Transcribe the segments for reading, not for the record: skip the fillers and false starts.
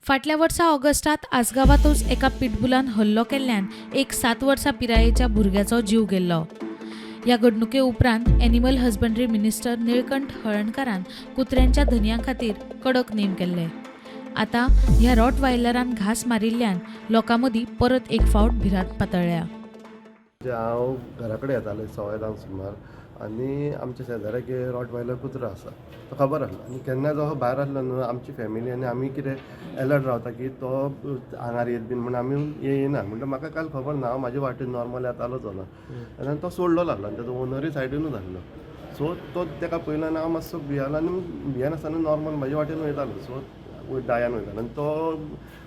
फाटल्या वर्सा ऑगस्टात आसगांवांतूच एका पिटबुलान हल्लो केल्ल्यान एक 7 वर्सां पिरायेच्या भुरग्याचो जीव गेल्लो. ह्या घडणुके उपरांत एनिमल हजबंडरी मिनिस्टर निळकंठ हळर्णकारान कुत्र्यांच्या धनयां खातीर कडक नेम केल्ले. आतां ह्या रॉटवायलरान घांस मारिल्ल्यान लोकां मदीं परत एक फावट भिरांत पातळ्ळ्या. म्हणजे हांव घरा कडेन येतालो 10:15 सुमार आनी आमच्या शेजाऱ्याक रॉटवायलर कुत्रो आसा, तो खबर आसलो. आनी केन्ना जो भायर आसलो न्हू, आमची फॅमिली आनी आमी कितें एलर्ट रावता की तो आंगार येत बीन म्हूण आमी येयना. म्हणटा म्हाका काल खबर ना, हांव म्हाजे वाटेन नॉर्मल येतालो चलोन आनी तो सोडलेलो आसलो आनी तेजो ओनरूय सायडीनूच आसलो. सो तो तेका पयलो आनी हांव मातसो भियेलो आनी भियेनासतना नॉर्मल म्हाजे वाटेन वयतालो. सो दायान वयतालो आनी तो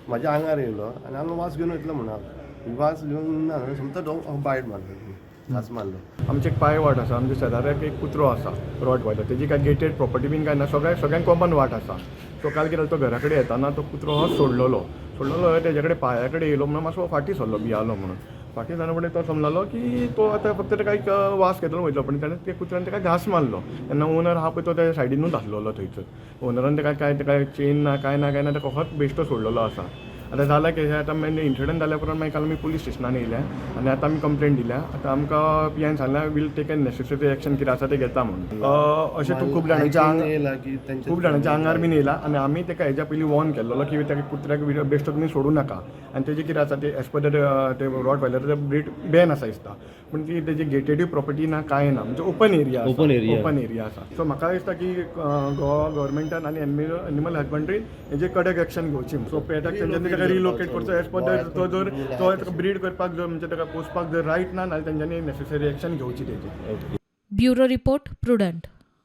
म्हाज्या आंगार येयलो आनी हांव वास घेवन वयतलो म्हणून हांव वास घेवन ना समतो तो बायट मारलो, घांस मारलो. आमची एक पांय वाट आसा. आमच्या शेजाऱ्याक एक कुत्रो आसा रॉटवायलर. तेजी काय गेटेड प्रॉपर्टी बीन काय ना, सगळ्या सगळ्यांक कॉमन वाट आसा. सो काल कितें जालें, तो घरा कडेन येताना तो कुत्रो हो सोडलेलो सोडलेलो, तेजे कडेन पांया कडेन येयलो म्हणून मातसो फाटीं सरलो, भियालो म्हणून. फाटीं सरलो म्हणल्यार तो समजलो की तो आतां फक्त ताका एक वास घेतलो वयतलो, पण ताणें त्या कुत्र्यान ताका घांस मारलो. तेन्ना ओनर आहा पळय, तो त्या सायडीनूच आसलेलो. थंयसर ओनरान ताका काय ताका चेन ना, काय ना, काय ना, ताका कसोच बेश्टो सोडलेलो आसा. आतां जालां कितें, आतां मागीर इन्सिडंट जाल्या उपरांत मागीर काल आमी पुलीस स्टेशनान येयल्या आनी आतां आमी कंप्लेन दिल्या. आतां आमकां पी आयन सांगलां, we'll take an necessary action, कितें आसा तें घेता म्हणून. अशें तूं खूब जाणांच्या आंग येयला की तेंच्या खूब जाणांच्या आंगार बीन येयला आनी आमी तेका हेज्या पयलीं वॉर्न केल्लो की त्या कुत्र्याक बेश्टो तुमी सोडूं नाका. आनी तेजें कितें आसा ते एज पर ते रॉट वायलर ब्रीड बॅन आसा दिसता, पूण ती तेजी गेटेडूय प्रॉपर्टी ना, कांय ना, म्हणजे open area. Open area. Open area आसा. सो म्हाका दिसता की गोवा गव्हर्मेंटान आनी एनिमल हजबंड्री हेजे कडक एक्शन घेवची. सो पेटाक तेंच्यांनी ताका रिलोकेट करचो एज पर तो जर तो ब्रीड करपाक जर, म्हणजे ताका पोसपाक जर रायट ना, जाल्यार तेंच्यांनी नेसेसरी एक्शन घेवची तेजी. Bureau report, prudent.